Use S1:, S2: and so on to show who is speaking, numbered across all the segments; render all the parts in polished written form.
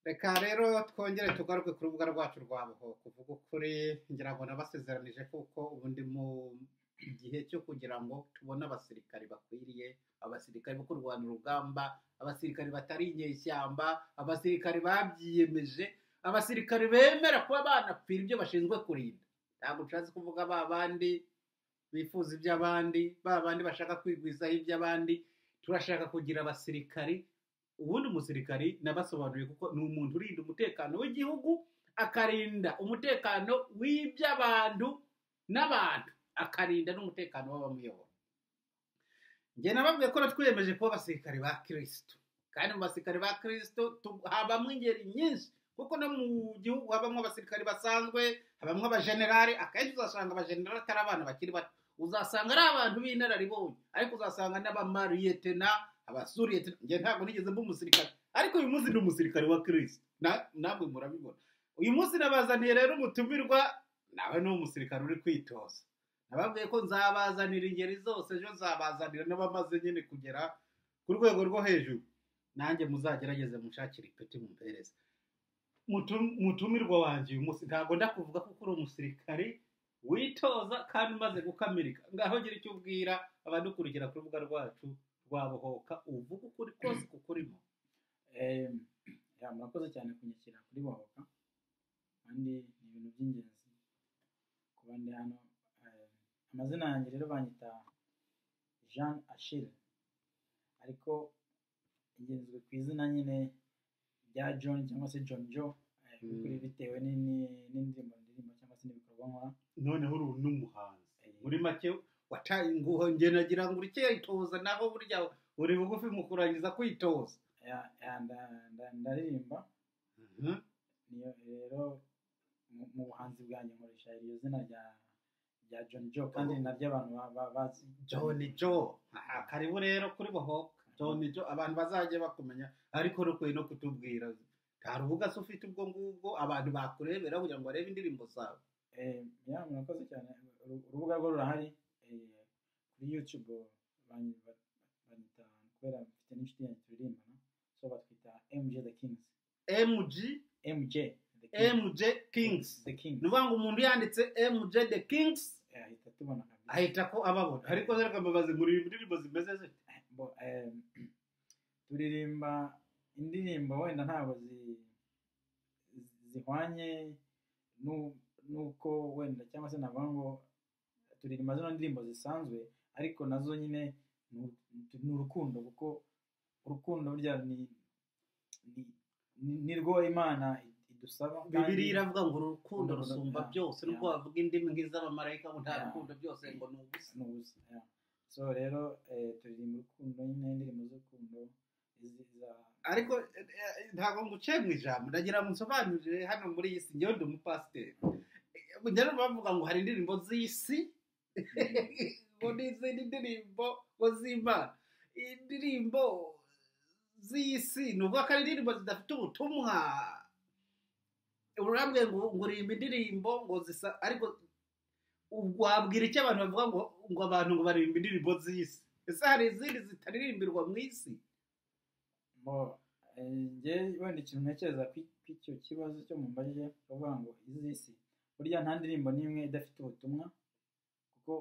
S1: Reka rero twongere tugaruke ku rubuga rwacu rwa Bohoka uvuga ukuri. Ngira ngo nabasezeranije kuko ubu ndi mu gihe cyo kugira ngo tubone abasirikari bakwiriye, abasirikari bo kurwana urugamba, abasirikari batari inyeshyamba, abasirikari babyiyemeje, abasirikari bemera kuba banapfira ibyo bashinzwe kurinda. Ntabwo nshatse kuvuga ba bandi bifuza iby'abandi, ba bandi bashaka kwigwizaho iby'abandi. Turashaka kugira abasirikari. Ubundi umusirikari nabasobanuriye kuko ni umuntu urinda umutekano w'igihugu, akarinda umutekano w'iby'abantu n'abantu, akarinda n'umutekano w'abamuyobora. Njye nababwiye ko twiyemeje kuba abasirikari ba Kirisitu, kandi mu basirikari ba Kirisitu habamo ingeri nyinshi, kuko no mu gihugu habamo abasirikari basanzwe, habamo abajenerali. Akenshi uzasanga abajenerali atari abana bakiri bato, uzasanga ari abantu b'inararibonye, ariko uzasanga n'abamariyetena, abasuriyetena. Njye ntabwo nigeze mba umusirikare, ariko uyu munsi ndi umusirikare wa Kirisitu, namwe murabibona. Uyu munsi nabazaniye rero umutumirwa, nawe ni umusirikare uri kwitoza. Nababwiye ko nzabazanira ingeri zose, ejo nzabazanira n'abamaze nyine kugera ku rwego rwo hejuru. Nanjye muzagerageze munshakire ipeti mumpereze. Mutumirwa wanjye uyu munsi, ntabwo ndakuvuga kuko uri umusirikari witoza kandi umaze gukamirika. Ngaho gira icyo ubwira abadukurikira ku rubuga rwacu rwa Bohoka, uvuga ukuri kose kukurimo.
S2: Ya, murakoze cyane kunyakira kuri Bohoka, kandi ni ibintu by'ingenzi kuba ndi hano. Amazina yanjye rero banyita Jean Achille, ariko ingenzwe ku izina nyine rya John cyangwa se John Joe, kuri bitewe n'indirimbo ndirimba cyangwa se n'ibikorwa nkora.
S1: Noneho uri n'umuhanzi muri make, wataye inguho. Njye nagira ngo urikitoza, naho burya uri bugufi mu kurangiza kwitoza.
S2: Ya, ya, ndaririmba. Niyo rero mu buhanzi bwanjye nkoresha iryo zina rya John Joe, kandi ni naryo abantu bazi.
S1: John Joe. Aha, karibu rero kuri Bohoka, John Joe, abantu bazajya bakumenya. Ariko rukwiye no kutubwira, nta rubuga se ufite ubwo ngubwo abantu bakurebera kugira ngo barebe indirimbo zawe?
S2: Ya, murakoze cyane. Urubuga rwo rurahari, kuri YouTube banyita, kubera mfite n'inshuti yanjye turirimbana, so batwita MJ The Kings.
S1: MG?
S2: MJ The Kings.
S1: MJ Kings.
S2: The Kings.
S1: Ni ukuvuga ngo umuntu yanditse MJ The Kings
S2: Ahita tubona kabisa.
S1: Ahita ko ababona. Ariko reka mbabaze, muri indirimbo zimeze zite?
S2: Bo, turirimba indirimbo wenda ntabwo zihwanye n'uko wenda cyangwa se navuga ngo turirimba zino ndirimbo zisanzwe, ariko nazo nyine ni urukundo, kuko urukundo burya ni rwo Imana idusaba
S1: Bibiliya iravuga ngo urukundo rusumba byose, nubwo wavuga indimi nk'iz'abamarayika, ngo nta rukundo, byose ngo ni ubusa.
S2: Ni ubusa, yeah. So rero turirimba urukundo nyine, indirimbo z'urukundo
S1: Ariko ntabwo nguciye mu ijambo, ndagira ngo nsobanurire. Hano muri iyi si, njyewe ndi umupasiteri, njya numva bavuga ngo hari indirimbo z'isi, ngo n'izindi ndirimbo ngo z'Imana. Indirimbo z'isi ni ukuvuga ko ari indirimbo zidafite ubutumwa. Urambwiye ngo uririmba indirimbo ngo zisa, ariko wabwira icyo abantu bavuga ngo abantu ngo baririmba indirimbo z'isi? Ese hari izindi zitaririmbirwa mu isi?
S2: Bo, njye wenda ikintu ntekereza ku icyo kibazo cyo mumbajije, bavuga ngo iz'isi, burya nta ndirimbo n'imwe idafite ubutumwa, kuko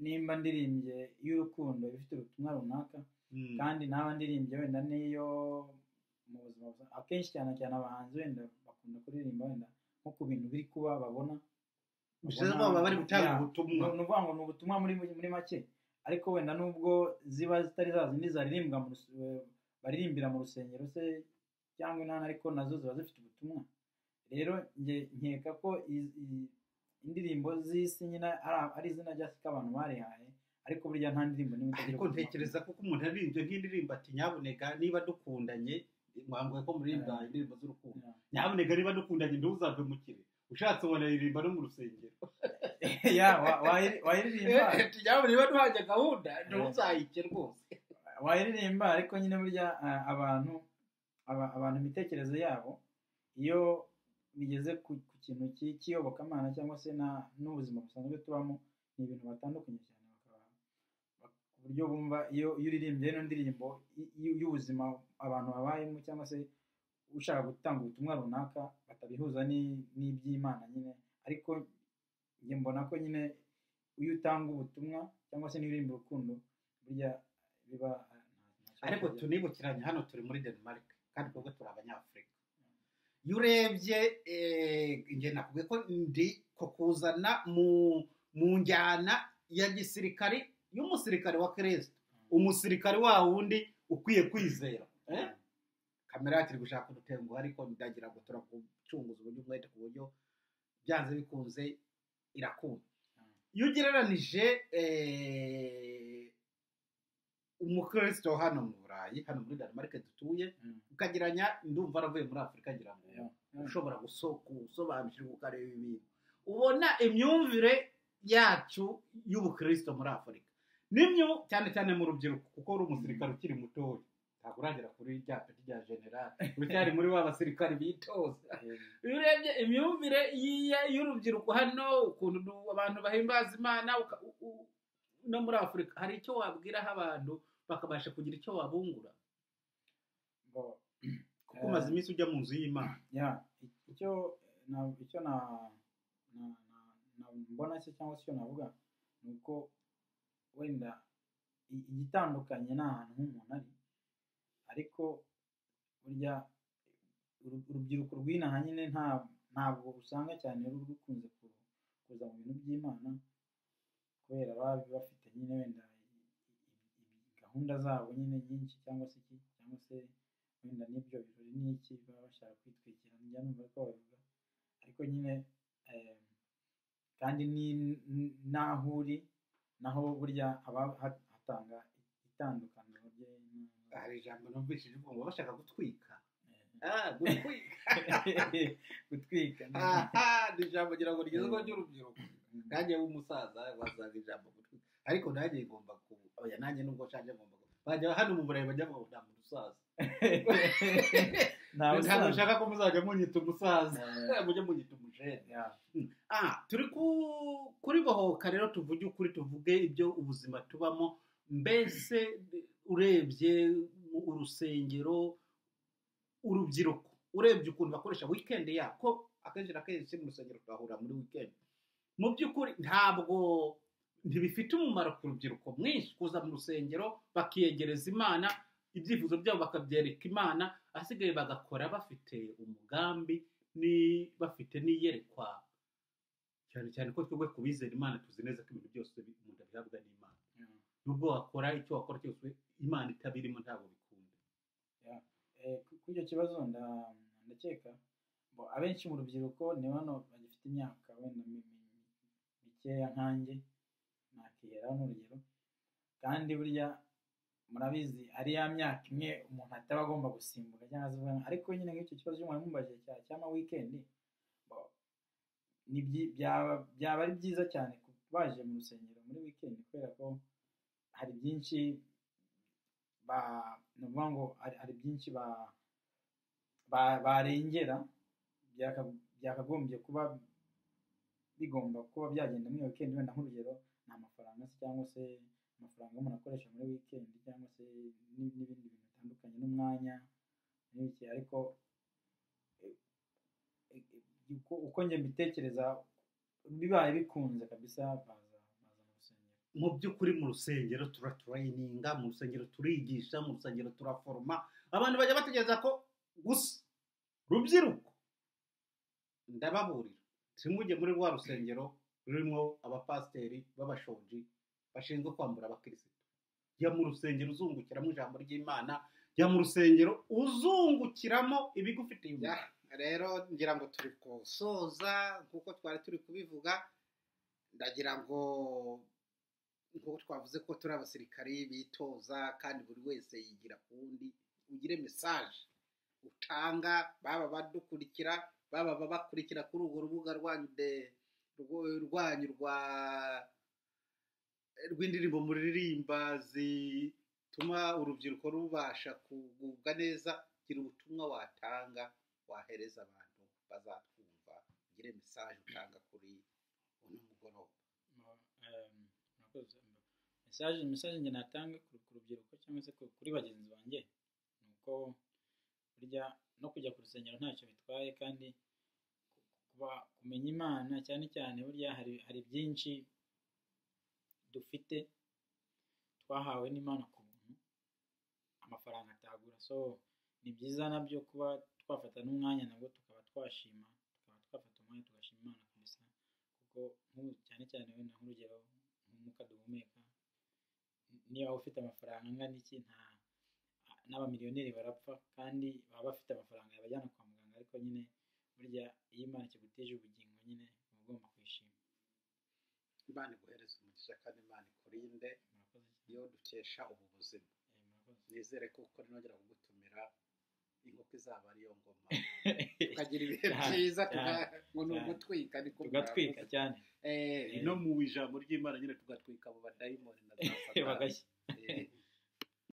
S2: nimba ndirimbye y'urukundo iba ifite ubutumwa runaka, kandi naba ndirimbye wenda n'iyo mu buzima busanzwe. Akenshi cyane cyane abahanzi wenda bakunda kuririmba wenda nko ku bintu biri kuba babona.
S1: Bishatse kuvuga baba bari gutanga ubutumwa.
S2: Ni ukuvuga ngo ni ubutumwa muri make, ariko wenda nubwo ziba zitari za zindi zaririmbwa baririmbira mu rusengero se cyangwa inana, ariko nazo ziba zifite ubutumwa. Rero njye nkeka ko indirimbo z'isi nyine ari izina rya ko abantu barihaye, ariko burya nta ndirimbo n'imwe itagira
S1: Ariko
S2: ubutumwa.
S1: ntekereza ko umuntu aririmbye nk'indirimbo ati: "Nyabuneka niba dukundanye," mwambwiye ko muririmba indirimbo z'urukundo, "Nyabuneka niba dukundanye ntuzave mu kire," ushatse wanaririmba no mu rusengero.
S2: Ya, wayiririmba.
S1: Ati: "Nyabuneka niba duhanye gahunda ntuzayike rwose."
S2: Wayiririmba, ariko nyine burya abantu imitekerereze yabo iyo bigeze ku kintu cy'iyobokamana cyangwa se n'ubuzima busanzwe tubamo, ni ibintu batandukanye cyane, bakaba ku buryo bumva iyo uririmbye ino ndirimbo y'ubuzima abantu babayemo cyangwa se ushaka gutanga ubutumwa runaka batabihuza n'iby'Imana nyine. Ariko njye mbona ko nyine iyo utanga ubutumwa cyangwa se n'uririmba urukundo burya biba
S1: Ariko tunibukiranye, hano turi muri Denmark kandi twebwe turi Abanyafurika. Iyo urebye, njye nakubwiye ko ndi ko kuzana mu njyana ya gisirikari y'umusirikare wa Kristo, umusirikare wa wundi ukwiye kwizera. Kamera yacu iri gushaka kudutenguha, ariko ndagira ngo turagucunguza uburyo umwete ku buryo byanze bikunze irakunda. Iyo ugereranije umukristo hano mu Burayi, hano muri Denmark dutuye, ukagereranya, ndumva aravuye muri Afurika, ngira ngo ushobora gusobanukirwa ukareba ibintu, ubona imyumvire yacu y'ubukristo muri Afurika n'imyu cyane cyane mu rubyiruko, kuko uri umusirikare ukiri mutoya, ntabwo uragera kuri rya peti rya generali, uracyari muri wa basirikare bitoza. Iyo urebye imyumvire y'urubyiruko hano, ukuntu abantu bahimbaza Imana, no muri Afurika, hari icyo wabwiraho abantu bakabasha kugira icyo wabungura, kuko umaze iminsi ujya mu nzu y'Imana?
S2: Icyo na mbona se cyangwa se icyo navuga ni uko wenda igitandukanye ni ahantu nk'umuntu ari, ariko burya urubyiruko rw'inaha nyine ntabwo usanga cyane rukunze kuza mu bintu by'Imana, kubera baba bafite nyine wenda gahunda zabo nyine nyinshi, cyangwa se iki, cyangwa se wenda n'ibyo birori n'iki baba bashaka kwitwikira, njya numva ko babivuga. Ariko nyine kandi n'aho uri naho burya haba hatanga itandukaniro rye.
S1: Hari ijambo numvise rivuga ngo bashaka gutwika.
S2: Gutwika
S1: ni ijambo ngira ngo rigezweho ry'urubyiruko. Nanjye w'umusaza wasanga ijambo gutwika, ariko nanjye ngomba ku oya, nanjye nubwo nshaje ngomba bajya hano mu Burayi bajya bavuga nta muntu usaza. Ntabwo nshaka ko muzajya munyita umusaza, mujye munyita umujene. Turi kuri Bohoka rero, tuvuge ukuri, tuvuge ibyo ubuzima tubamo. Mbese urebye urusengero, urubyiruko, urebye ukuntu bakoresha weekend yako, akenshi na kenshi mu rusengero twahura muri weekend, mu by'ukuri ntabwo ntibifite umumaro ku rubyiruko mwinshi kuza mu rusengero bakiyegereza Imana, ibyifuzo byabo bakabyereka Imana, asigaye bagakora bafite umugambi, ni bafite n'iyerekwa, cyane cyane ko twebwe kubizera Imana tuzi neza ko ibintu byose umuntu abihabwa n'Imana. Nubwo wakora icyo wakora cyose Imana itabirimo ntabwo bikunda.
S2: Kuri icyo kibazo ndakeka abenshi mu rubyiruko ni bano bagifite imyaka wenda mikeya nkanjye, nakiheraho n'urugero. Kandi burya murabizi ari ya myaka imwe umuntu ataba agomba gusimbuka cyangwa se, ariko nyine nk'icyo kibazo cy'umuntu mumbaje cy'ama weekend, byaba ari byiza cyane baje mu rusengero muri weekend, kubera ko hari byinshi nuvuga ngo hari byinshi barengera byakagombye kuba bigomba kuba byagenda muri weekend. Wenda nk'urugero ni amafaranga se, cyangwa se amafaranga umuntu akoresha muri weekend, cyangwa se n'ibindi bintu bitandukanye n'umwanya n'ibiki. Ariko uko njye mbitekereza, bibaye bikunze kabisa baza mu rusengero.
S1: Mu by'ukuri mu rusengero turatrayininga, mu rusengero turigisha, mu rusengero turaforoma. Abantu bajya bategereza ko gusa rubyiruko, ndababurira ntimujye muri rwa rusengero rurimo abapasiteri b'abashonji bashinzwe kwambura abakirisitu. Jya mu rusengero uzungukiramo ijambo ry'Imana, jya mu rusengero uzungukiramo ibigufitiye umumaro. Rero ngira ngo turi gusoza nk'uko twari turi kubivuga, ndagira ngo nk'uko twavuze ko turi abasirikari bitoza, kandi buri wese yigira ku wundi, ugire message utanga, baba badukurikira, baba babakurikira kuri urwo rubuga rwanyu rwanyu rw'indirimbo muririmba zituma urubyiruko rubasha kugubwa neza. Gira ubutumwa watanga wahereza abantu bazatwumva, ugire message utanga kuri uno mugoroba.
S2: Message njye natanga ku rubyiruko cyangwa se kuri bagenzi banjye, ni uko burya No kujya ku rusengero ntacyo bitwaye, kandi kuba kumenya Imana cyane cyane, burya hari byinshi dufite twahawe n'Imana ku buntu amafaranga atagura. So ni byiza nabyo kuba twafata n'umwanya nabwo tukaba twashima, tukaba twafata umwanya tugashima Imana kabisa, kuko nk'ubu cyane cyane wenda nk'urugero nk'umwuka duhumeka, niba waba ufite amafaranga angana iki, nta n'abamiliyoneri barapfa kandi baba bafite amafaranga yabajyana kwa muganga, ariko nyine burya iyo Imana ikigutije ubugingo nyine uba ugomba kwishima.
S1: Imana iguhereze umugisha kandi Imana ikurinde.
S2: Murakoze cyane.
S1: Iyo dukesha ubu buzima.
S2: Murakoze.
S1: Nizere ko uko nongera kugutumira inkoko izaba ariyo ngoma, tukagira ibihe
S2: Cyane,
S1: byiza,
S2: cyane,
S1: ngo ni
S2: cyane.
S1: ugutwika niko
S2: Tugatwika
S1: mwavuze.
S2: cyane.
S1: No mu ijambo ry'Imana nyine tugatwika abo badayimoni na za Satani.
S2: Bagashya.